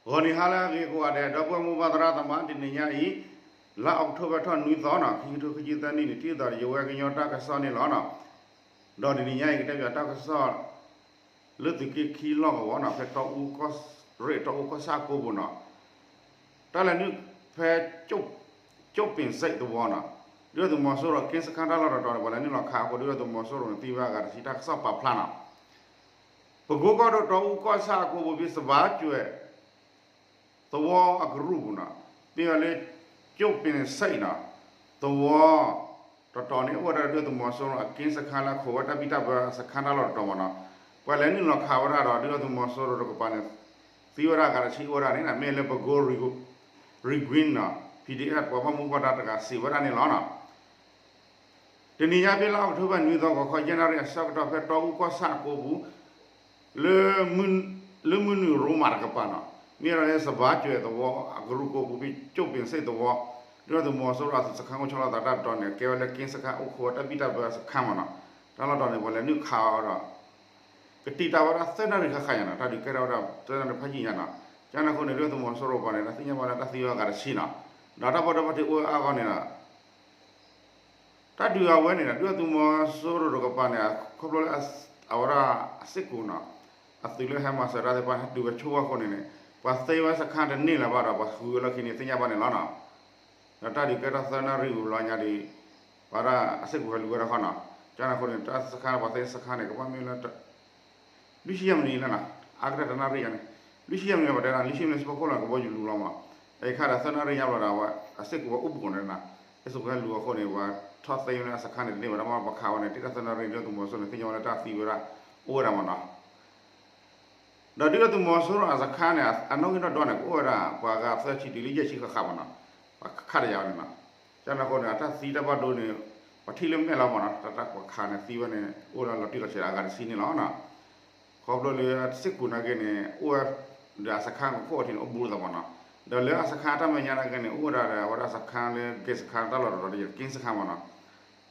ဂီၤနံၤဟါလၢအဂ့ၤကိးဂၤဒဲး ဒီပုၢ်ဝဲၢ်မိၢ်ပၢ်သရၣ်သမါ တနံၤညါအံၤ လါအီးကထိဘၢၣ်ထီၣ်နွံသီနီၤ ခံကထိခံဆံသၢနံၣ်န့ၣ် ထံၣ်သးဒီးယဝဲကညီတၢ်ကစီၣ်န့ၣ်လီၤနီၤ. ဒီးတနံၤညါအံၤကတဲဘၣ်တၢ်ကစီၣ် လၢသုးက့ခံလီၢ်ကဝီၤနီၤ ဖဲတီအူကီၢ်ရ့ၣ် တီအူကီၢ်ဆၣ်ကိပူၤနီၤ တၢ်လဲၤနုာ်ဖဲ ကၠိၣ်ပ့ၤစ့းသဝီနီၤ ဒုၣ်ဒါသုးမီၤစိရိၤက့စခါတၢ်လီၢ်တတီၤန့ၣ် ပှၤလဲၤနုာ်လီၤခးအဃိ ဒုၣ်ဒါသုးမီၤစိရိၤန့ၣ် သံဝဲအဂၤတဆံ တၢ်ကစီၣ်ပာ်ဖျါနီၤ. ပကိကီၢ်ဒိၣ်တီအူကီၢ်ဆၣ်အကိပူၤ ဖဲစဘါကွဲၤသဝီအကရူၢ်ပူၤနီၤ မ့ၢ်ဝဲလၢ ကၠိၣ်ပ့ၤစ့းနီၤ သဝီ တတီၤန့ၣ် အိၣ်ဝဲဒၣ်ဒုၣ်ဒါသုးမီၤစိရိၤအက့စခါလၢ ခိးဝဲတၢ်ဘံၣ်တၢ်ဘၢအစခါတၢ်လီၢ်တတီၤမးနီၤ ပှၤလဲၤနုာ်လီၤခးဝဲဒၣ်ဒီး ဒုၣ်ဒါသုးမီၤစိရိၤတကပၤန့ၣ် သံဝဲဒၣ်အဂၤတဆံအိၣ်ဝဲဒၣ်န့ၣ် မ့ၢ်လၢပကိ ရံကွံနီၤ PDF ပှၤဘၣ်မူဘၣ်ဒါတဂၤစံးဝဲဒၣ်န့ၣ်လီၤနီၤ. တနံၤညါဖဲလါအီးကထိဘၢၣ်နွံသီ ဂီၤခီယဲၢ်နၣ်ရံၣ်အဆၢကတီၢ် ဖဲတီအူကီၢ်ဆၣ်အကိပူၤ လၢ လၢမုၢ်နုာ်ရိမးတကပၤနီၤ မ့ၢ်ဝဲဒၣ်လၢစဘါကွဲၤသဝီအကရူၢ်ကိပူၤ ဖဲကၠိၣ်ပ့ၤစ့းသဝီ ဒုၣ်ဒါသုးမီၤစိရိၤအသုးစခါအိၣ်ဆီလီၤသးတၢ်တတီၤန့ၣ် ကဲဝဲလၢက့စခါအိၣ်ခိးဝဲတၢ်ဘံၣ်တၢ်ဘၢအစခါမးနီၤ တၢ်လီၢ်တတီၤန့ၣ် ပှၤလဲၤနုာ်ခးအီၤဒီး ကတံာ်တာ်ဝဲဒၣ်သၢနၣ်ရံၣ်ဃၣ်ဃၣ်ညါနီၤ တၢ်ဒုးကဲထီၣ်ဝဲဒၣ်သၢနၣ်ရံၣ်ဖးယံာ်ညါနီၤ ကန့ၣ်အဃိန့ၣ် ဒုၣ်ဒါသုးမီၤစိရိၤပှၤန့ၣ် တၢ်သ့ၣ်ညါဘၣ်လၢတၢ်သံဝဲအဂၤတဆံနီၤ ဒီးတၢ်ဘၣ်ဒိဘၣ်ထံးအိၣ်ဝဲအါဂီၢ်န့ၣ်ဒီး တၢ်ဒုးအဝဲန့ၣ်ဒီး ဒုၣ်ဒါသုးမီၤစိရိၤတကပၤန့ၣ် ခီဖျိလၢ အဝဲဒၣ်အစ့ၢ်ကီးနီၤ အသုးလၢဟဲမၤစၢၤတၢ်သ့ၣ်တဖၣ်ဟဲတုၤဝဲဆိဝဲအဃိန့ၣ်န့ၣ် ပှၤသ့ဝဲစခါတန့ၢ်လၢၤဘၣ်ဒီး ပှၤဃုဝဲလီၢ်ခံန့ၣ် သ့ၣ်ညါဘၣ်န့ၣ်လီၤနီၤ. ဒီးတၢ်ဒုးကဲထီၣ်သၢနၣ်ရံၣ်ဝံၤလီၤညါဒီး ပှၤဒၣ်အစ့ၢ်ကီးဟဲလူၤဝဲဒၣ်ဃီနီၤ ကန့ၣ်အဃိန့ၣ် တၢ်စခါန့ၣ် ပှၤသ့စခါန့ၣ် ကဘၣ်မ့ၢ်လၢ လွံၢ်ဆံယဲၢ်မံးနံးလၢနီၤ အါကတၢၢ်တနၣ်ရံၣ်ညါန့ၣ် လွံၢ်ဆံယဲၢ်မံးနံးလၢပှၤတဲဒၣ် လွံၢ်ဆံမံးနံးစ့ၢ်ကီးလီၤ ကဘီယူၤလူၤလီၤမး အံၤခါဒီးသၢနၣ်ရံၣ်ညါဘျီဒီး အဝဲအစ့ၢ်ကီးဝဲအိၣ်ဘူးကီးန့ၣ်နီၤ အစ့ၢ်ကီးဟဲလူၤအဃိန့ၣ် ပှၤထီၣ်သ့ဝဲလၢအစခါန့ၣ် တန့ၢ်ဘၣ်တၢ်မ့ၢ်ပှၤခးဝဲန့ၣ် တ့ၢ်တၢ်သၢနၣ်ရံၣ် ဒုၣ်ဒါသုးမီၤစိရိၤန့ၣ် သ့ၣ်ညါဝဲလၢတၢ်သံဝဲဒၣ် အိၣ်ဝဲဒၣ်မးနီၤ ဒီးဒုၣ်ဒါသုးမီၤစိရိၤအစခါန့ၣ် အနီၣ်ဂံၢ်နီၣ်ဒွးန့ၣ် ကအိၣ်ဝဲဒၣ် ပှၤဂၤသၢဆံတုၤလၢယဲၢ်ဆံဃၣ်ဃၣ်မးနီၤ ပှၤခးတယၤဝဲန့ၣ်နီၤ ကန့ၣ်အဃိန့ၣ် အတၢ်သံတၢ်ဘၣ်ဒိန့ၣ် ပှၤထံၣ်လၢမဲာ်လီၤမးနီၤ တၢ်တၢ်ပှၤခးန့ၣ်သံဝဲန့ၣ် အိၣ်ဝဲဒၣ်လီၤတံၢ်လီၤဆဲးဒီးအဂၤတဆံန့ၣ်လီၤနီၤ ခီဖျိလၢအစ့ၢ်ကီးနာ်က့န့ၣ် အိၣ်ဝဲ ဒီးအစခါကခိၣ်အထံန့ၣ် အိၣ်ဘူးလိာ်သးမးနီၤ ဒီးလၢအစခါတၢ်မဲာ်ညါနာ်က့န့ၣ် အိၣ်ဝဲဒၣ်ဒီးအဝဲဒၣ်စခါလၢ က့စခါတၢ်လီၢ်တတီၤဒီး က့စခါမးနီၤ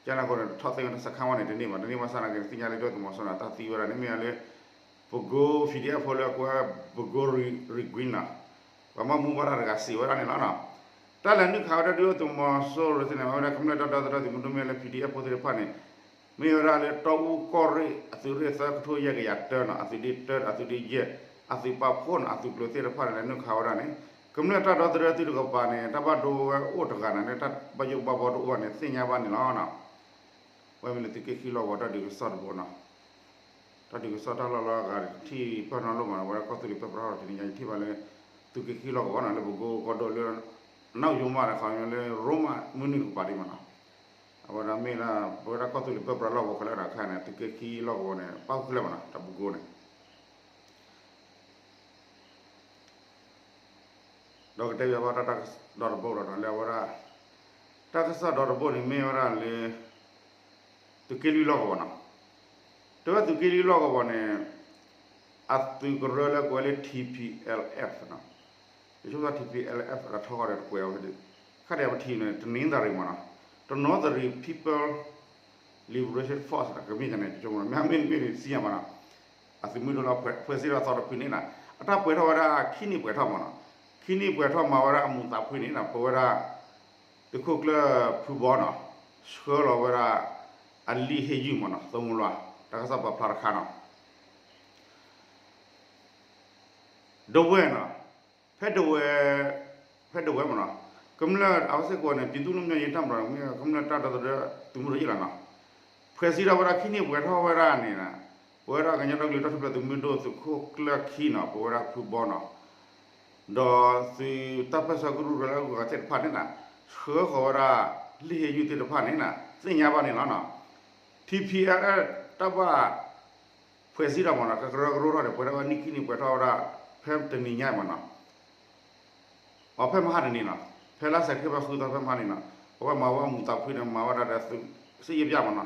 ကန့ၣ်အဃိန့ၣ် ထီၣ်သ့ဝဲတၢ်စခါဝဲန့ၣ် တန့ၢ်ဘၣ် တန့ၢ်ဘၣ်ဆၣ်နာ်က့န့ၣ် သ့ၣ်ညါလၢဒုၣ်ဒါသုးမီၤစိရိၤန့ၣ် တၢ်သံဝဲဒၣ်န့ၣ်မ့ၢ်လၢ ပကိ PDF ဖိလၢအကိးဝဲ ပကိ ရံကွံနီၤ ပှၤဘၣ်မူဘၣ်ဒါတဂၤစံးဝဲဒၣ်န့ၣ်လီၤနီၤ တၢ်လဲၤနုာ်ခးဝဲဒၣ်ဒုၣ်ဒါသုးမီၤစိရိၤသ့ၣ်န့ၣ် မ့ၢ်ဝဲဒၣ်ကမျၢၢ်တၢ်ဒီသဒၢသုးမုၢ်ဒိၣ်မ့ၢ်လၢ PDF ဖိသ့ၣ်တဖၣ်န့ၣ် မ့ၢ်ဝဲဒၣ်လၢတီအူကီၢ်ရ့ၣ် အသုးရ့ၣ်သၢကထိယဲၢ်ကယၤတၢနီၤ အသုးဒ့တၢ အသုးဒ့ယဲၢ် အသုးပာ်ဖှိၣ်နီၤ အသုးကျိၤသ့ၣ်တဖၣ်န့ၣ် လဲၤနုာ်ခးဝဲဒၣ်န့ၣ် ကမျၢၢ်တၢ်ဒီသဒၢသုးတကပၤန့ၣ် တၢ်ဘၣ်ဒိဝဲအိၣ်တဂၤန့ၣ် လၢတၢ်ဘၣ်ယိၣ်ဘၣ်ဘီတအိၣ်ဘၣ်န့ၣ် သ့ၣ်ညါဘၣ်န့ၣ်လီၤနီၤ ဝဲမ့ၢ်လၢသုးက့ခံလီၢ်ကဝီၤတၢ်ဒုးကစီၣ်တဘိနီၤ တၢ်ဒုးကစီၣ်တၢ်လီၢ်လီၤအဂၤ ထံၣ်ပၢၢ်နီၣ်လိၣ်မးနီၤ ဝဲဒၣ်ကီၢ်သူလ့ၤပၢပြးထီၣ်တနံၤညါ ယထံၣ်ဘၣ်လၢ သုးက့ခံလီၢ်ကဝီၤနီၤ လၢပကိကီၢ်ဒိၣ်လၢ နၢ်ယိမးဒီးခီလၢ ရိမးမုၢ်နုာ်ကပၤဒံးမးနီၤ အဝဲဒၣ်မ့ၢ်ဒၣ် ပဝဲဒၣ်ကီၢ်သူလ့ၤပၢပြးလီၢ်ကဝီၤခဲလၢာ်ဒီးခါန့ၣ် သုးက့ခံလီၢ်ကဝီၤန့ၣ် ပၣ်ဃုာ်ခဲလၢာ်မးနီၤ တၢ်ပကိန့ၣ် ဒီးကတဲဘၣ်တၢ်ဒီတဘိဒီးနီၤ လၢအဝဲဒၣ် တၢ်ကစီၣ်ဒီတဘိန့ၣ်မ့ၢ်ဝဲဒၣ်လၢ သုးက့လွံၢ်လီၢ်ကဝီၤနီၤ တဲဝဲသုးက့လွံၢ်လီၢ်ကဝီၤန့ၣ် အသုးကရၢလၢကိးဝဲလၢ ထံၣ်ပံၣ်အဲလ်အ့ၣ် နီၤ ယဆိကမိၣ် ထံၣ်ပံၣ်အဲလ်အ့ၣ် အတၢ်ထီၣ်ကီၢ်ဒီးတကွဲးအီၤ ခါဒီးပထံၣ်န့ၣ် တနင်္သာရီ မးနီၤ တနီသရံး People Liberation Force နီၤ ကမ့ၢ်ကန့ၣ် ယဆိကမိၣ်မ့ၢ်မ့ၢ်န့ၣ် စံၣ်ညါမးနီၤ အသုးမုၢ်ဒိၣ်လၢ ဖွဲ့စည်းထီၣ်အသီတဖုန့ၣ်နီၤ အတၢ်ပှဲၤထီၣ်ဝဲဒၣ်ခံနံၣ်ပှဲၤထီၣ်မးနီၤ ခံနံၣ်ပှဲၤထီၣ်မၤဝဲဒၣ်အမူးသးဖှံန့ၣ်နီၤ ပဝဲဒၣ် သုးခိၣ်ကျၢၢ်ဖုဘီနီၤ ဆှၢလီၤဝဲဒၣ် အလံာ်ဟ့ၣ်ယုၢ်မးနီၤ သမူလီၤ တၢ်ကစီၣ်ပာ်ဖျါတခါနီၤ ဒဝဲၢ်နီၤ ဖဲဒဝဲၢ် ဖဲဒဝဲၢ်မးနီၤ ကမျၢၢ်အဝဲစ့ၢ်ကီးန့ၣ် ပြည်သူ့လွတ်မြောက်ရေးတပ်မတော် မ့ၢ်ကမျၢၢ်တၢ်ဒီသဒၢသုးမုၢ်ဒိၣ်ယ့ၣ်လီၤနီၤ ဖွဲ့စည်းထီၣ်ဝဲဒၣ်ခံနံၣ်ပှဲၤထီၣ်ဝဲဒၣ်န့ၣ်နီၤ ပဝဲဒၣ်ကညီဒီကလုာ်တၢ်ထူၣ်ဖျဲးသုးမုၢ်ဒိၣ်သုးခိၣ်ကျၢၢ်ခံနီၤ ပဝဲဒၣ်ဖုဘီနီၤ ဒီးသုးတၢ်ပၢၢ်ဆၢကရူၢ်ကရၢလၢအဂုၤအဂၤသ့ၣ်တဖၣ်န့ၣ်နီၤ ဆှၢဃီၤဝဲဒၣ် လံာ်ဟ့ၣ်ယုၢ်သ့ၣ်တဖၣ်န့ၣ်နီၤ သ့ၣ်ညါဘၣ်န့ၣ်လီၤနီၤ ထံၣ်ပံၣ်အဲလ်အ့ၣ် တၢ်ဘၣ် ဖွဲ့စည်းထီၣ်မးနီၤ ကကရၢကရိထီၣ်န့ၣ် ပှဲၤထီၣ်ဝဲနံၣ်ခံနံၣ်ပှဲၤထီၣ်ဝဲဒၣ် ဖဲတနံၤညါမးနီၤ အဖဲမဟါတနံၤနီၤ ဖဲလါစဲးပထ့ဘၢၣ်ဃုသီဖဲမဟါန့ၣ်နီၤ ပဝဲမၤဝဲအမူးသးဖှံန့ၣ် မၤဝဲဒၣ်ဒီးသုး စစ်ရေးပြ မးနီၤ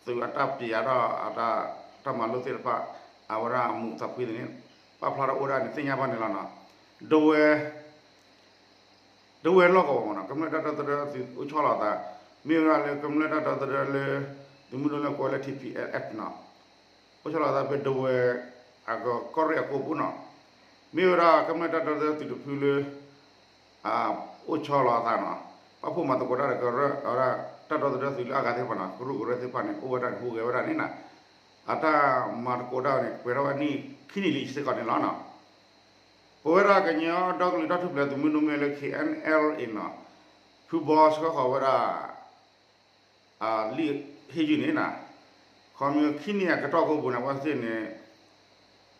သုးအတၢ်ပျံၤအါထီၣ်အတၢ် တၢ်မၤလိသ့ၣ်တဖၣ် အဝဲဒၣ်အမူးသးဖှံသ့ၣ်န့ၣ် ပာ်ဖျါထီၣ်အိၣ်ဒၣ်န့ၣ် သ့ၣ်ညါဘၣ်န့ၣ်လီၤနီၤ ဒဝဲၢ် ဒဝဲၢ်လီၢ်ကဝီၤမးနီၤ ကမျၢၢ်တၢ်ဒီသဒၢသုးအိၣ်ဆီလီၤသး မ့ၢ်ဝဲဒၣ်လၢကမျၢၢ်တၢ်ဒီသဒၢလၢ သုးမုၢ်ဒိၣ်လၢကိးဝဲလၢ ထံၣ်ပံၣ်အဲလ်အ့ၣ်နီၤ အိၣ်ဆီလီၤသးဖဲဒဝဲၢ် အကီၢ်ရ့ၣ်အကိပူၤနီၤ မ့ၢ်ဝဲဒၣ်ကမျၢၢ်တၢ်ဒီသဒၢသုးတဖုလၢ အိၣ်ဆီလီၤအသးနီၤ, ပာ်ဖှိၣ်မၤသကိးတၢ်ဒီးကရၢအဝဲဒၣ် တၢ်ဒီသဒၢသုးလၢအဂၤသ့ၣ်တဖၣ်နီၤ, ကရူၢ်ကရၢသ့ၣ်တဖၣ်န့ၣ် အိၣ်ဝဲဒၣ်န့ၣ်ဟူးဂဲၤဝဲဒၣ်န့ၣ်နီၤ, အတၢ်မၤသကိးတၢ်န့ၣ် ပှဲၤထီၣ်ဝဲနံၣ်ခံနံၣ်လံစ့ၢ်ကီးန့ၣ်လီၤနီၤ. ပဝဲဒၣ်ကညီဒီကလုာ်တၢ်ထူၣ်ဖျဲးသုးမုၢ်ဒိၣ်မ့ၢ်လၢ K N L A နီၤ, ဖုဘီဆှၢဃီၤဝဲဒၣ် လံာ်ဟ့ၣ်ယုၢ်န့ၣ်နီၤ, ခီမ့ၢ်ခံနံၣ်အကတီၢ်ကိပူၤန့ၣ် အဝဲသ့ၣ်န့ၣ်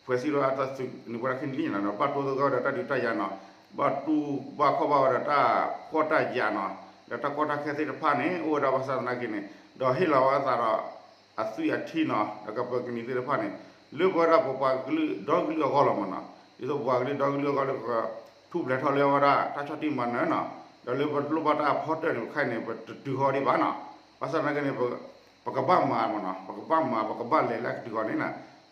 ဖှဲးစံးထီၣ်အတၢ်သုးန့ၣ် ပဝဲဒၣ်ခံနံၣ်လံနီၤ, ဒီးဘၣ်တိသဂၢၢ်ဒီးတၢ်ဒုးတၢ်ယၤနီၤ, ဘၣ်တူၢ်ဘၣ်ခီၣ်ဘၣ်ဝဲဒီးတၢ်ကီတၢ်ယၤနီၤ, ဒီးတၢ်ကီတၢ်ခဲသ့ၣ်တဖၣ်န့ၣ် အိၣ်ဝဲဒၣ်ဘၣ်ဆၣ်သနာ်က့န့ၣ် ဒီးဟ့ၣ်လီၤဝဲအသးဒီး အသွံၣ်အထံနီၤ, ဒီးကပၢၤကနံၤသ့ၣ်တဖၣ်န့ၣ် လၢပဝဲဒၣ်ပပှၤကလုာ်ဒီကလုာ်အဂီၢ်လီၤမးနီၤ, ဒ်သိးပပှၤကလုာ်ဒီကလုာ်အဂီၢ်လၢပကထူၣ်ဖျဲးထီၣ်လၢအဝဲဒၣ်တၢ်ဆီၣ်တံၢ်မၤနၢၤနီၤ, ဒီးလၢပလိၣ်ဘၣ်တၢ်ဖီတၢၢ်န့ၣ် ပခဲအံၤန့ၣ် ပတတုၤဃီဒံးဘၣ်နီၤ, ဘၣ်ဆၣ်သနာ်က့န့ၣ် ပကဘၣ်မၤမးနီၤ, ပကဘၣ်မၤ ပကဘၣ်လဲၤလၢအကတုၤဃီန့ၣ်နီၤ,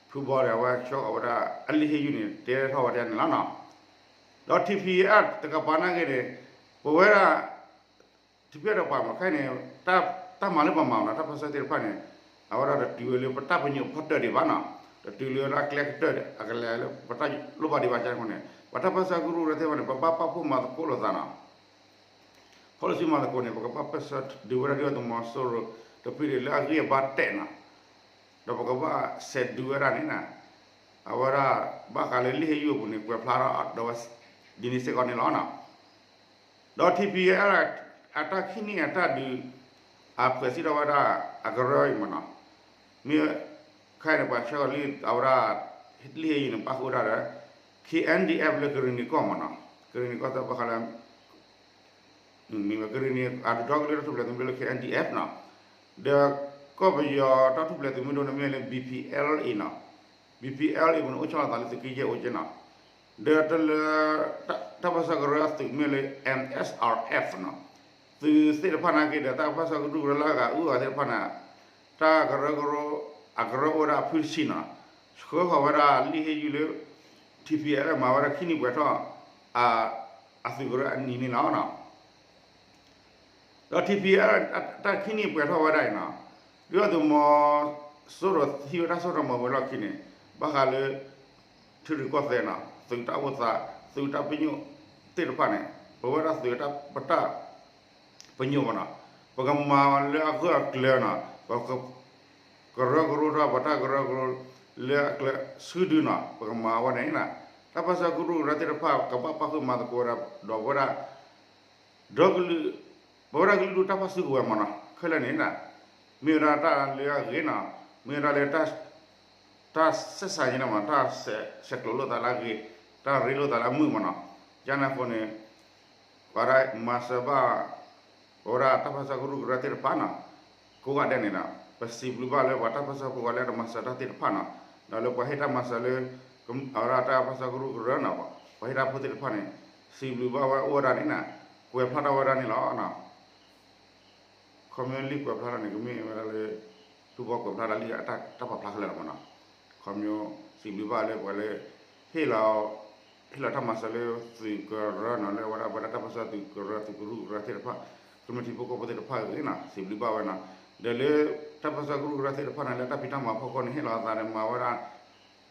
ဖုဘီဒီးအဝဲဆှၢအဝဲဒၣ်အလံာ်ဟ့ၣ်ယုၢ်န့ၣ် တဲထီၣ်ဝဲဒၣ်န့ၣ်လီၤနီၤ. ဒီး T P F တကပၤနာ်က့န့ၣ် ပဝဲဒၣ် T P F တကပၤမးခဲအံၤန့ၣ် တၢ်မၤလၢပမၤနီၤ တၢ်ပၢၢ်ဆၢသ့ၣ်တဖၣ်န့ၣ် အဝဲဒၣ်တတုၤဝဲလၢပတၢ်ပညိၣ်ဖီတၢၢ်ဒံးဘၣ်နီၤ, တတုၤလၢအကျဲကတၢၢ်အကလဲၤလၢပတၢ်လိၣ်ဘၣ်ဒံးဘၣ်အဃိန့ၣ် ပှၤတၢ်ပၢၢ်ဆၢကရူၢ်ကရၢသ့ၣ်တဖၣ်န့ၣ် ပဘၣ်ပာ်ဖှိၣ်မၤသကိးလိာ်သးနီၤ, ဖီၣ်လီၤစုမၤသကိးန့ၣ် ပကဘၣ်ပၢၢ်ဆၢဒုးဝဲဒၣ်ဒ်သိးသုးမီၤစိရိၤတဖုဒံးလၢအဂံၢ်အဘါတဲာ်နီၤ, ဒီးပကဘၣ်ဆဲးဒုးဝဲဒၣ်န့ၣ်နီၤ, အဝဲဒၣ်ဘၣ်ဃးလၢလံာ်ဟ့ၣ်ယုၢ်အပူၤန့ၣ် ကွဲးဖျါထီၣ်ဒီးဝဲဒ်န့ၣ်စ့ၢ်ကီးန့ၣ်လီၤနီၤ. ဒီး T P F အတၢ်ခံနံၣ်အတၢ်ဒုး အဖှဲးစံးထီၣ်ဝဲဒၣ်အကရၢအံၤမးနီၤ, မ့ၢ်ခဲအံၤန့ၣ် ပှၤဆှၢလံာ်အဝဲဒၣ် လံာ်ဟ့ၣ်ယုၢ်န့ၣ် ပၣ်ဃုာ်ဝဲဒၣ်ဒီး K N D F လၢကရ့ၣ်နံၤကီၢ်မးနီၤ, ကရ့ၣ်နံၤကီၢ်သၢဘၣ်ဃးလၢ မ့ၢ်ဝဲကရ့ၣ်နံၤအဒုးဒီကလုာ်တၢ်ထူၣ်ဖျဲးသုးမုၢ်ဒိၣ်လၢ K N D F နီၤ, ဒီးကီၢ်ပယီၤတၢ်ထူၣ်ဖျဲးသုးမုၢ်ဒိၣ်န့ၣ်မ့ၢ်လၢ B P L A နီၤ, B P L A ပူၤန့ၣ် အိၣ်ဆီလီၤသးလၢသုးက့ယဲၢ်အိၣ်က့နီၤ, ဒီးတလၢ တၢ်ပၢၢ်ဆၢကရၢအသုးမ့ၢ်လၢ M S R F နီၤ, သုးသ့ၣ်တဖၣ်နာ်က့ဒီး တၢ်ပၢၢ်ဆၢကရူၢ်ကရၢလၢအဂၤအုၣ်အဂၤသ့ၣ်တဖၣ်န့ၣ် တၢ်ကရၢကရိ အကရၢအိၣ်ဝဲဒၣ်အဖုတဆံနီၤ, ဆှၢဃီၤဝဲဒၣ်လံာ်ဟ့ၣ်ယုၢ်လၢ T P L F မၤဝဲဒၣ်ခံနံၣ်ပှဲၤထီၣ် အသုးကရၢအနံၤန့ၣ်လီၤ. ဒီး T P L F တၢ်ခံနံၣ်ပှဲၤထီၣ်ဝဲဒၣ်အံၤနီၤ, ဒုၣ်ဒါသုးမီၤစိရိၤဟံးဝဲတၢ်စိတၢ်ကမီၤဝံၤလီၢ်ခံန့ၣ် ဘၣ်ဃးလၢ ထံရူၢ်ကီၢ်သဲးနီၤ သုးတၢ်အိၣ်သး သုးတၢ်ပညိၣ်သ့ၣ်တဖၣ်န့ၣ် ပဝဲဒၣ်သုးတၢ်ပတၢ် ပညိၣ်မးနီၤ, ပကမၤလၢအဂၢၢ်အကျၢၤနီၤ, ပက ကရၢကရိထီၣ် ပတၢ်ကရၢကရိလၢအကျၢၤဆူဒုနီၤ, ပကမၤဝဲန့ၣ်နီၤ, တၢ်ပၢၢ်ဆၢကရူၢ်ကရၢသ့ၣ်တဖၣ် ကဘၣ်ပာ်ဃုာ်မၤသကိးဝဲဒၣ် ဒီးပဝဲဒၣ် ဒီကလုာ် ပဝဲဒၣ်ကလုာ်ဒူၣ်တၢ်ပာ်စုကဝဲၤမးနီၤ, ခဲလၢာ်န့ၣ်နီၤ, မ့ၢ်ဝဲဒၣ်တၢ်လၢအဂ့ၤနီၤ, မ့ၢ်ဝဲဒၣ်လၢ တၢ်ဆဲးစးညါန့ၣ်မး တၢ်ဆဲးကျိးလိာ်သးလၢအဂ့ၤ, တၢ်ရ့လိာ်သးလၢအမုာ်မးနီၤ, ယန့ၣ်အဃိန့ၣ် ပှၤဒၣ်မၤစၢၤဘၣ် ပဝဲဒၣ်တၢ်ပၢၢ်ဆၢကရူၢ်ကရၢသ့ၣ်တဖၣ်နီၤ, ကိးဂၤဒဲးန့ၣ်နီၤ, ပစံးဘျုးဘၣ်လၢပှၤတၢ်ပၢၢ်ဆၢဖိဝဲလၢတမၤစၢၤတၢ်သ့ၣ်တဖၣ်နီၤ, ဒီးလၢပှၤဟ့ၣ်တၢ်မၤစၢၤလၢ အဝဲဒၣ်တၢ်ပၢၢ်ဆၢကရူၢ်ကရၢနီၤ, ပှၤဟ့ၣ်တၢ်ဖိသ့ၣ်တဖၣ်န့ၣ် စံးဘျုးဘၣ်ဝဲအိၣ်ဝဲဒၣ်န့ၣ်နီၤ, ကွဲးဖျါထီၣ်ဝဲဒၣ်န့ၣ်လီၤ. ခီမ့ၢ်လံာ်ကွဲးဖျါထီၣ်န့ၣ် ကမ့ၢ်ဝဲဒၣ်လၢ ဖုဘီကွဲးဖျါဒၣ်လံာ်တၢ်ပာ်ဖျါခဲလၢာ်လီၤမးနီၤ, ခီမ့ၢ်စံးဘျုးဘၣ်လၢပှၤလၢ ဟ့ၣ်လီၤ ဟ့ၣ်လီၤတၢ်မၤစၢၤလၢသုးကရၢနီၤ, လၢအဝဲဒၣ်ပဝဲဒၣ်တၢ်ပၢၢ်ဆၢသုးကရၢ သုးကရူၢ်ကရၢသ့ၣ်တဖၣ် ကမျၢၢ်ထံဖိကီၢ်ဖိသ့ၣ်တဖၣ်အဂ့ၢ်နီၤ, စံးဘျုးဘၣ်ဝဲနီၤ, ဒီးလၢတၢ်ပၢၢ်ဆၢကရူၢ်ကရၢသ့ၣ်တဖၣ်န့ၣ် လၢတၢ်ဖံးတၢ်မၤဖီခိၣ်န့ၣ် ဟ့ၣ်လီၤအသးန့ၣ် မၤဝဲဒၣ်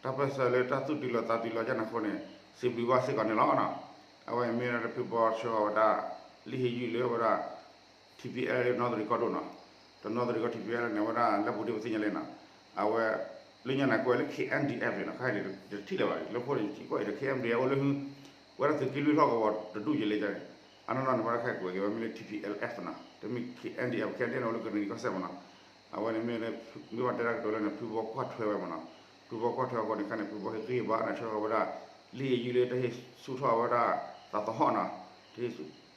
တၢ်ပၢၢ်ဆၢလၢတၢ်သူၣ်တုၤလီၤသးတုၤလီၤယန့ၣ်အဃိန့ၣ် စံးဘျုးဘၣ်စ့ၢ်ကီးန့ၣ်လီၤ. အဝဲအံၤမ့ၢ်ဝဲဒၣ်ဖုဘီဆှၢအီၤဝဲဒၣ် လံာ်ဟ့ၣ်ယုၢ်လၢအဝဲဒၣ် T P L နီသရံၣ်ကီၢ်ဒိၣ်နီၤ, ဒီးနီသရံၣ်ကီၢ် T P L န့ၣ် အဝဲဒၣ်လၢပူၤဒ့ပသ့ၣ်ညါလံနီၤ, အဝဲ လၢညါန့ၣ် ကွဲးလၢ K N D F န့ၣ်နီၤ, ခဲအံၤန့ၣ် တထံၣ်လၢၤဘၣ်, လၢခိၣ်န့ၣ် ယထံၣ်ကွၢ်အံၤဒီး K N D F အိၣ်လၢဟု ဝဲဒၣ်သုးက့လွံၢ်လီၢ်ကဝီၤတဒူၣ်ယဲလဲၣ်န့ၣ်, အနီၢ်နီၢ်န့ၣ် ဘၣ်တၢ်ခဲကိးက့ၤဝဲမ့ၢ်လၢ T P L F နီၤ, တမ့ၢ် K N D F, K N D F န့ၣ် အိၣ်လၢကရ့ၣ်နံၤကီၢ်စဲၣ်မးနီၤ, အဝဲန့ၣ်မ့ၢ် မ့ၢ်ဘၣ်တဲတၢ်ကတိၤလၢန့ၣ် ဖုဘီကွၢ်ထွဲဝဲမးနီၤ, ဖုဘီကွၢ်ထွဲအဃိန့ၣ် ခဲန့ၣ် ဖုဘီဟ့ၣ်ဂံၢ်ဘါန့ၣ် ဆှၢဃီၤဝဲဒၣ် လံာ်ဟ့ၣ်ယုၢ်လၢတၢ်ဟ့ၣ်ဆူၣ်ထီၣ်ဝဲဒၣ် သးသဟီၣ်နီၤ,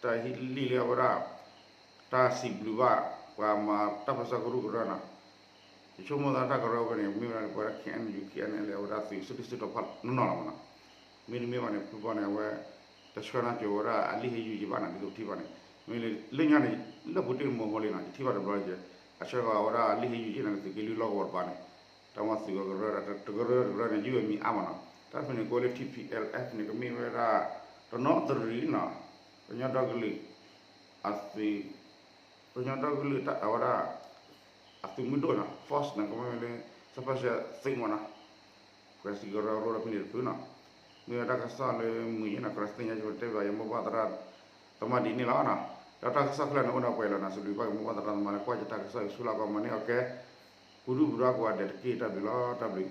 တၢ်ဟ့ၣ်လံာ်လၢအဝဲဒၣ် တၢ်စံးဘျုးဘၣ် ပှၤမၤတၢ်ပၢၢ်ဆၢကရူၢ်ကရၢနီၤ, ယဆိကမိၣ်သးတၢ်ကရၢဝဲန့ၣ် မ့ၢ်ဝဲဒၣ်ပဝဲဒၣ် K N U K N L အဝဲဒၣ်သုးစုဒုၣ်စုတီၤဖးနီၢ်နီၢ်လီၤမးနီၤ, မ့တမ့ၢ်ဘၣ်န့ၣ် ဖုဘီန့ၣ် အဝဲ တဆှၢနၢ်ကၠိၤဝဲဒၣ်အလံာ်ဟ့ၣ်ယုၢ်ယဘၣ်န့ၣ် ဒ်သိးပထံၣ်ဘၣ်န့ၣ်, မ့ၢ်လၢညါန့ၣ် လၢပူၤတ့ၢ်မီၤဟိလံနီၤ ယထံၣ်ဘၣ်တဘျီယဲ, အဆှၢဃီၤဝဲဒၣ်အလံာ်ဟ့ၣ်ယုၢ်ယန့ၣ် သုးက့လွံၢ်လီၢ်ကဝီၤတပၤန့ၣ်, တၢ်မၤသုးကရၢ တကရၢတကရၢန့ၣ် ယုၢ်ဝဲမံၤအါမးနီၤ, တၢ်ဖဲန့ၣ် ကိးလၢ T P L F န့ၣ် ကမ့ၢ်ဝဲဒၣ် တနီသရံၣ်နီၤ, ကညီဒီကလုာ် အသုး ကညီဒီကလုာ်အဝဲဒၣ် အသုးမုၢ်ဒိၣ်နီၤ force န့ၣ် ကမ့ၢ်လၢ special သုးမးနီၤ, ပှၤစံးကရၢကရိဒီးဖဲန့ၣ်တဖုနီၤ, မ့ၢ်ဝဲတၢ်ကစီၣ်လၢမုာ်ယဲနီၤ ကြၢးသ့ၣ်ညါယတဲဘၣ်ယမိၢ်ပၢ်သရၣ်သမါဒ်န့ၣ်လီၤနီၤ. ဒီးတၢ်ကစီၣ်ခဲလၢာ်န့ၣ်အိၣ်ဒီးပှဲၤလီၤနီၤ စံးဘျုးဘၣ်က့ၤမိၢ်ပၢ်သရၣ်သမါလၢကွၢ်ယတၢ်ကစီၣ်အံၤဆူလၢကီးမၤန့ၢ်အီၤကဲ ပူၤဒူၣ်ပူၤဒါကိးဂၤဒဲးတက့ၢ် တၢ်ဘျုးလီၤ တၢ်ဘျုး